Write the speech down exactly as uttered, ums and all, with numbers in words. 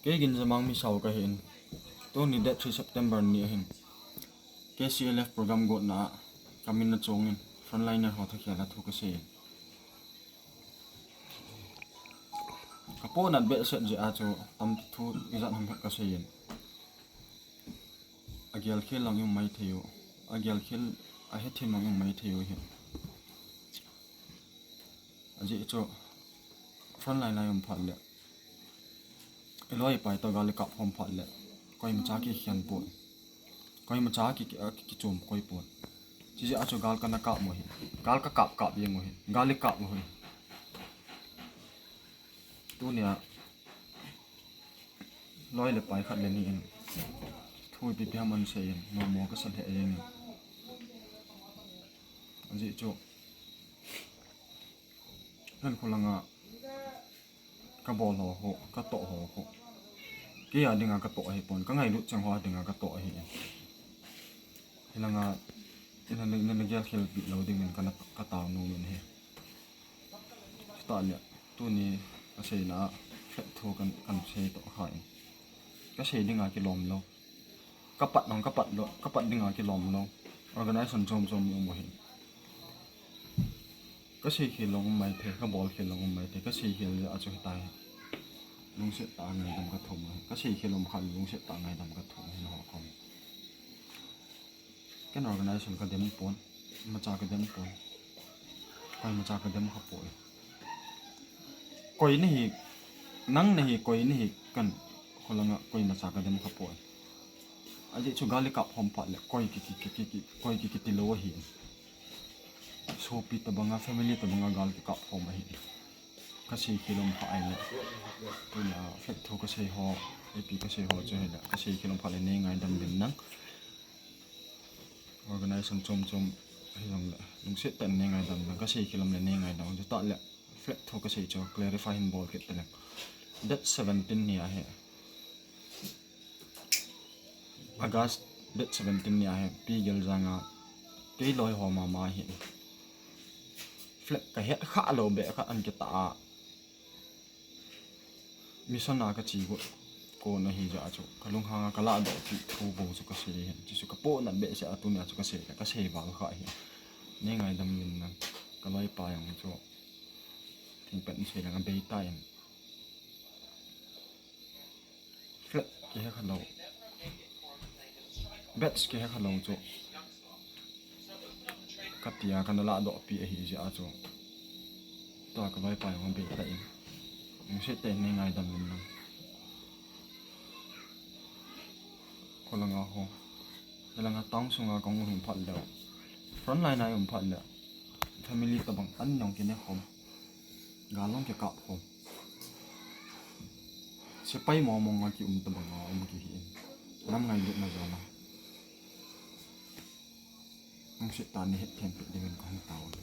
Kei Ginjamang Misao kahin. Tuni date three September ni ahin, K C L F program gotna a kamin achongin frontliner ho thakhel a thu kaseiyin. Kapohnat behseh jeh a chu tamtah thu ijat ham het kaseiyin. Agel khel lang i um maithei u, agel khel, ahethem lang i um maithei u hi. Ajeh chu frontline a i um phat le, iloi ipai toh gal ikap khom phat le, koimacha kikhen pon, koimacha ki, ki, kichom koi pon. Chijeh a chu gal kana kap u hi, gal kakap kap jeng u hi, gal ikap u hi. Tunia loi le pai khat le ni in thu ipi ipi ham ahin seiyin, nomo kasa lheh jengin. Ajeh chu ken kholanga kabol ho khu, katoh ho khu, keia dinga katoh ahipon, kangailut cheng ho dinga katoh ahi. Hilanga ina, ina, ina gelkhel pi lou dingin kana, katao nomin ahi. Chutah le tuni kaseina a flag thu kan, kan sei toh khan, kasei dinga kilom lou, kapat nang kapat lou, kapat dinga kilom lou, organization chom chom i um u hi. Kasei khel long um maithei, kabol khel long um maithei, kasei khel jeh a chu hitai. Lungset tah a ngaidam kathum ahi, kasei khel um khat lungset tah a ngaidam kathum ahi nangho kom. Ken organization kadem pon, imacha kadem pon, koimacha kadem khapoi. Koi nahi, nang nahi, koi nahi, ken kholanga koimacha kadem khapoi. Ajeh chu gal ikap khom phat le koi ki, ki, ki, ki, ki, koi ki, kiti lou ahi. Sopi tobanga, family tobanga gal kikap khom ahi. Kasei khel um kha ahile, tunia flag thu kasei ho, ipi kasei ho chu hile, kasei khel um kha le nei ngaidam uvin lang. Organization chom chom hijongle lungset tah in nei ngaidam lang, kasei khel um le nei ngaidam. Chutah le flag thu kasei chu clarify hin bol kit taleng. Date seventeen ni ahi, August date seventeen ni ahi, Pi Geljang a kei loi ho mama ahin, flag kahet khah lou beh khat ahin kitah a, mission a kache got kon ahi jeh a chu kalunghang a kalahdoh pi thu bou chu kasei ahin, chuchu kapohnat behseh a tunia chu kasei le, kasei val kha ahi. Nei ngaidam uvin lang, kaloipa jong chu thingpet in sei leng abeitan. Flag kihe khalou, badge kihe khalou chu katia kana lahdoh pi ahi jeh a chu, tua kaloipa jong abeitan, lungset tah in nei ngaidam uvin lang. Kholanga ho, hilanga town sunga kahung lhung phat le, frontline a i um phat le, family tobang an jong kine khom, gal jong kikap khom, sepai mong mong a kium tobanga um kihi in, nam ngailutna jal a lungset tah a nei hetthem peh dingin kahung tao e.